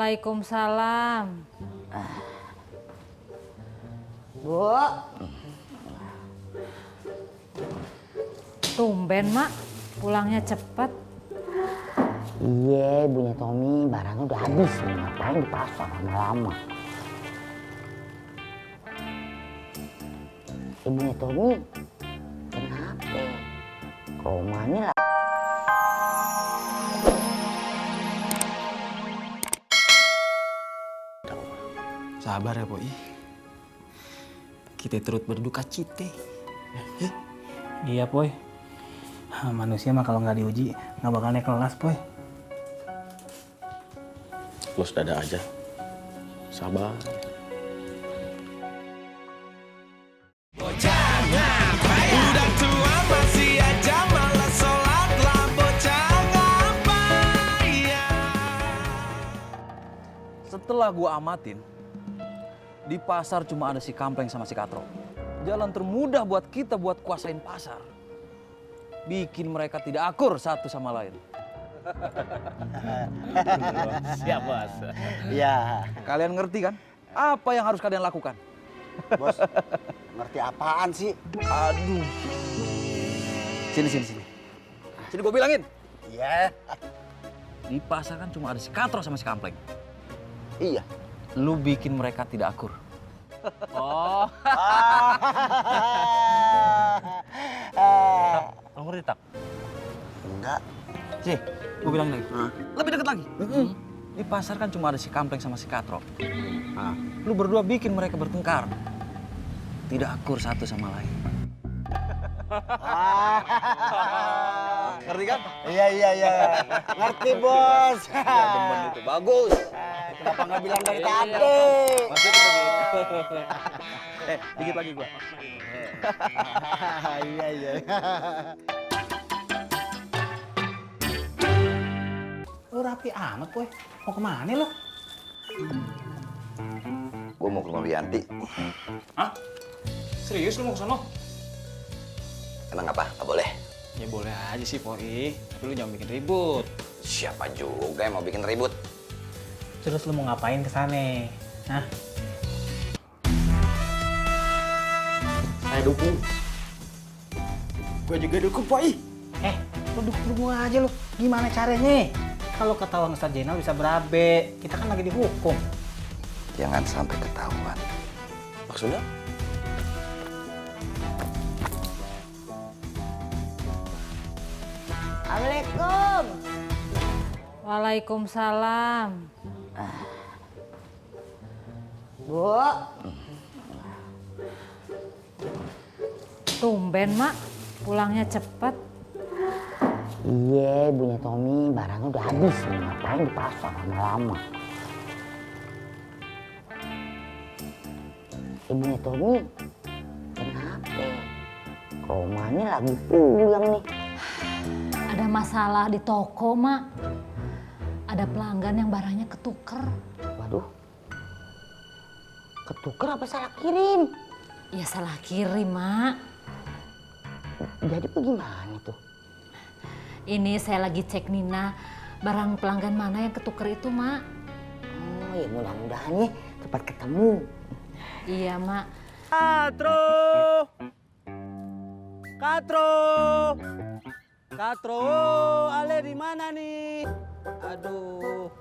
Waalaikumsalam. Bu. Tumben, Mak. Pulangnya cepet. Iya, ibunya Tommy barangnya udah habis nih. Ngapain di pasar lama-lama? Ibunya Tommy kenapa? Romanya lah. Sabar ya, Poi. Kita turut berduka cita. Iya, Poy. Manusia mah kalau nggak diuji nggak bakal naik kelas, Poy. Los dada aja. Sabar. Udah tua masih aja malas sholat lah bocah ngapain. Setelah gua amatin, di pasar cuma ada si Kampleng sama si Katro. Jalan termudah buat kita buat kuasain pasar. Bikin mereka tidak akur satu sama lain. Siap, Bos. Iya. Kalian ngerti kan? Apa yang harus kalian lakukan? Bos, ngerti apaan sih? Aduh. Sini. Sini gua bilangin. Iya. Di pasar kan cuma ada si Katro sama si Kampleng. Iya. Lu bikin mereka tidak akur. Oh. Lo ngerti tak? Enggak. Sih, gua bilang lagi. Lebih dekat lagi. Di pasar kan cuma ada si Kampleng sama si Katro. Lu berdua bikin mereka bertengkar. Tidak akur satu sama lain. Ngerti kan? Iya. Ngerti, Bos. Ya demen itu, bagus. Kenapa nggak bilang dari tadi? Maksudnya begitu. Dikit lagi gua. Iya. Lo rapi amat, Poy. Mau kemana lo? Gue mau ke rumah Wianti. Hah? Serius lo mau ke sono? Emang apa? Nggak boleh? Ya boleh aja sih, Poy. Tapi lu jangan bikin ribut. Siapa juga yang mau bikin ribut? Terus lu mau ngapain ke sana? Hah? Saya dukung. Gue juga dukung, Poi. Lu dukung aja lu. Gimana caranya? Kalau ketahuan Ustadz Zainal bisa berabe. Kita kan lagi dihukum. Jangan sampai ketahuan. Maksudnya? Assalamualaikum. Waalaikumsalam. Bu. Tumben, Mak. Pulangnya cepet. Iya, ibunya Tommy barangnya udah habis nih. Ngapain di pasar lama-lama? Ibunya Tommy kenapa? Romanya lagi pulang nih. Ada masalah di toko, Mak. Ada pelanggan yang barangnya ketuker. Waduh. Ketuker apa salah kirim? Ya salah kirim, Mak. Jadi bagaimana tuh? Ini saya lagi cek Nina. Barang pelanggan mana yang ketuker itu, Mak? Oh ya mudah-mudahan ya cepat ketemu. Iya, Mak. Katro, Ale di mana nih? Aduh,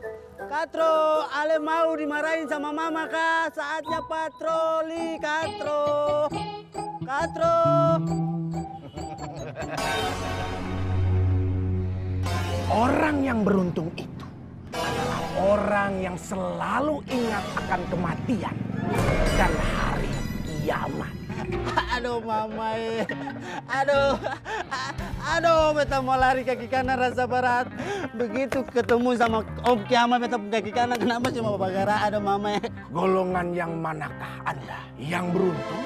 Katro, Ale mau dimarahin sama mama kah? Saatnya patroli, Katro. Orang yang beruntung itu adalah orang yang selalu ingat akan kematian dan hari kiamat. Aduh, mama. Aduh, beta mau lari kaki kanan rasa berat. Begitu ketemu sama Om Kiamat, beta kaki kanan. Kenapa cuma bagara? Aduh, mama. Golongan yang manakah Anda? Yang beruntung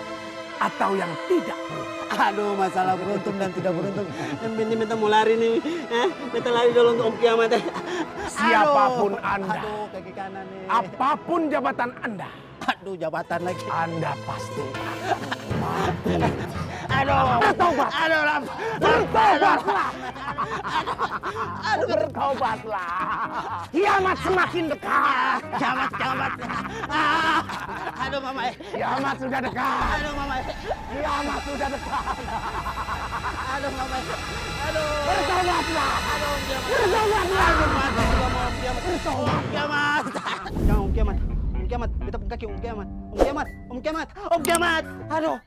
atau yang tidak beruntung? Aduh, masalah beruntung dan tidak beruntung. Ini beta mau lari nih. Beta lari dulu untuk Om Kiamat. Siapapun Anda, Aduh, kaki kanan nih. apapun jabatan Anda, Aduh, jabatan lagi. Anda pasti akan mati. Aduh, Bertobat! aduh, Bertobatlah! Bertobatlah. Kiamat semakin dekat. Kiamat. Aduh mama. Kiamat sudah dekat. Aduh mama. Kiamat sudah dekat. Aduh mama. Aduh. Bertobatlah. Bertobatlah. Kiamat. Jangan kiamat. Kiamat. Beta pun kaki kiamat. Kiamat. Aduh.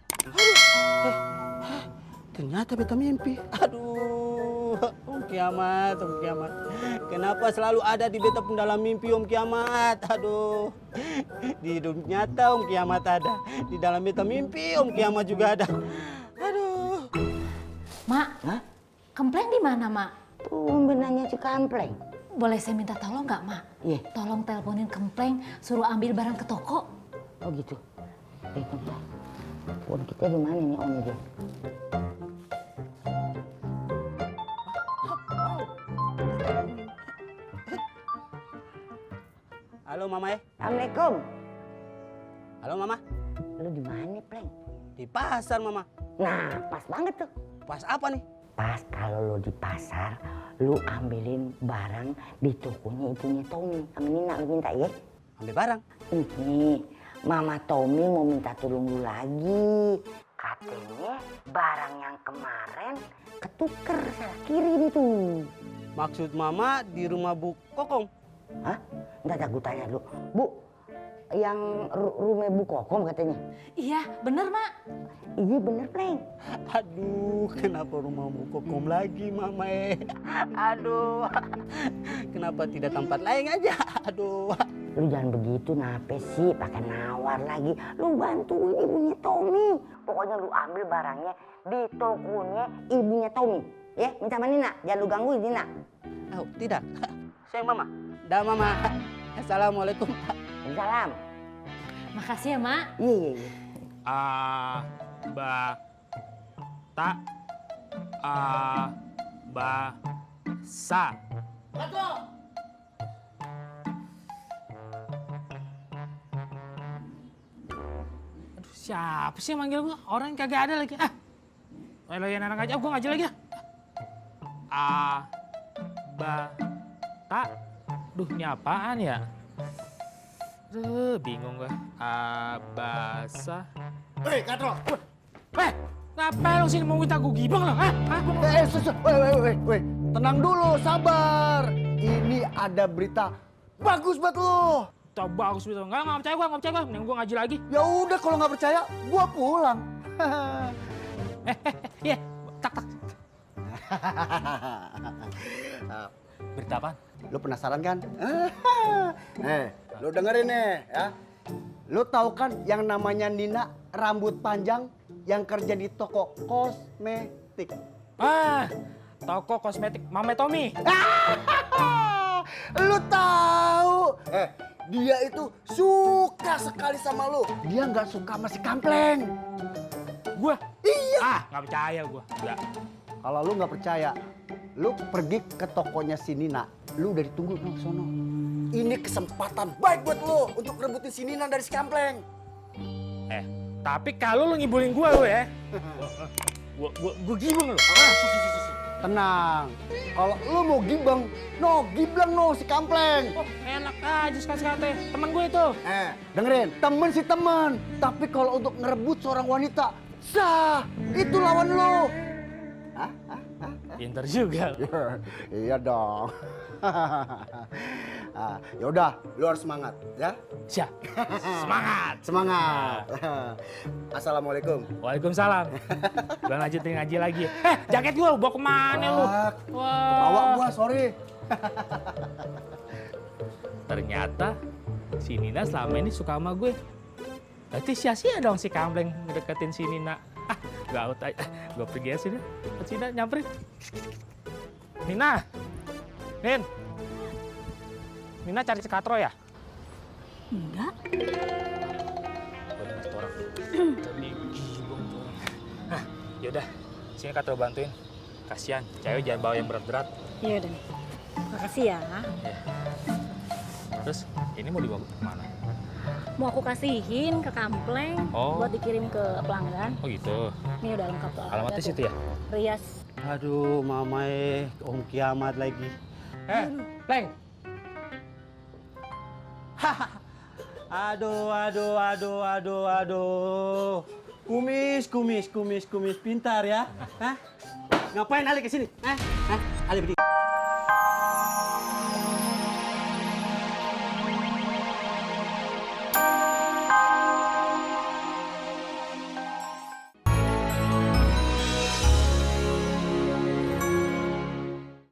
Ternyata beta mimpi. Aduh. Kiamat. Kenapa selalu ada di beta pun dalam mimpi Kiamat? Aduh. Di hidup nyata Kiamat ada. Di dalam beta mimpi Kiamat juga ada. Aduh. Mak, Kempleng di mana, Mak? Tumben nanya si Kampleng. Boleh saya minta tolong nggak, Mak? Iya. Tolong teleponin Kempleng, suruh ambil barang ke toko. Oh gitu. Bentar. Phone kita di mana nih Om ini? Halo Mama. Assalamualaikum. Halo Mama. Lu di mana, Pleng? Di pasar Mama. Nah, pas banget tuh. Pas apa nih? Pas kalau lu di pasar, lu ambilin barang di tokonya ibunya Tommy. Sama Nina lu minta ya? Ambil barang. Ini Mama Tommy mau minta tolong lu lagi. Katanya barang yang kemarin ketuker salah kirim tuh. Maksud Mama di rumah Bu Kokom? Hah? Ntar gue tanya dulu. Bu, yang rumah Bu Kokom katanya? Iya, bener, Mak. Iya bener, Pleng. Aduh, kenapa rumah Bu Kokom lagi, Mama? Aduh, kenapa tidak tempat lain aja? Aduh. Lu jangan begitu, nape sih? Pakai nawar lagi. Lu bantuin ibunya Tommy. Pokoknya lu ambil barangnya di tokonya ibunya Tommy. Ya, minta sama Nina. Jangan lu gangguin Nina. Oh, tidak. Sayang Mama. Dah Mama. Assalamualaikum. Salam. Makasih ya, Mak. Iya. Sa. Aduh, siapa sih yang manggil gua? Orang yang kagak ada lagi. Layan anak aja, gua ngaji lagi ya. Duh, ini apaan ya? Bingung gua. Abasa. Hei, Katro. Ngapain lo sini mau minta gua gibang lo? Weh. Tenang dulu, sabar. Ini ada berita bagus buat lo. Tuh, bagus gitu. Enggak percaya gua. Mending gua ngaji lagi. Ya udah kalau nggak percaya, gua pulang. Iya, tak. Berita apaan? Lo penasaran kan? Lo dengerin nih ya. Lo tahu kan yang namanya Nina rambut panjang yang kerja di toko kosmetik? Toko kosmetik Mame Tommy. Lo tahu? Dia itu suka sekali sama lo. Dia nggak suka sama si Kampleng. Gua? Iya. Nggak percaya gua. Enggak. Kalau lu nggak percaya, lu pergi ke tokonya si Nina. Lu udah ditunggu ke sono. Ini kesempatan baik buat lu untuk rebutin si Nina dari si Kampleng. Tapi kalau lu ngibulin gua lu ya. Gua gibeng lu. Tenang. Kalau lu mau gibeng, giblang si Kampleng. Oh, enak aja sekali-sekali. Temen gue itu. Dengerin, temen si temen. Tapi kalau untuk ngerebut seorang wanita, sah, itu lawan lu. Pinter juga. Iya dong. Yaudah, lu harus semangat ya. Siap. Semangat. Assalamualaikum. Waalaikumsalam. Gua lanjutin ngaji lagi. Jaket gua bawa kemana lu? Bawa gua, sorry. Ternyata si Nina selama ini suka sama gue. Berarti sia-sia dong si Kampleng ngedeketin si Nina. Gak aja. Gue pergi ya sini. Nina nyamperin. Nina. Nina cari si Katro ya? Enggak. Yaudah, sini Katro bantuin. Kasian, cewek jangan bawa yang berat-berat. Iya udah nih. Makasih ya. Terus, ini mau dibawa kemana? Mau aku kasihin ke Kampleng buat dikirim ke pelanggan. Oh gitu. Ini udah lengkap tuh. Alamatnya situ ya? Rias. Aduh, mamae, Om Kiamat lagi. Pleng. Aduh. Kumis, pintar ya. Hah? Ngapain Ali ke sini? Ali berdiri.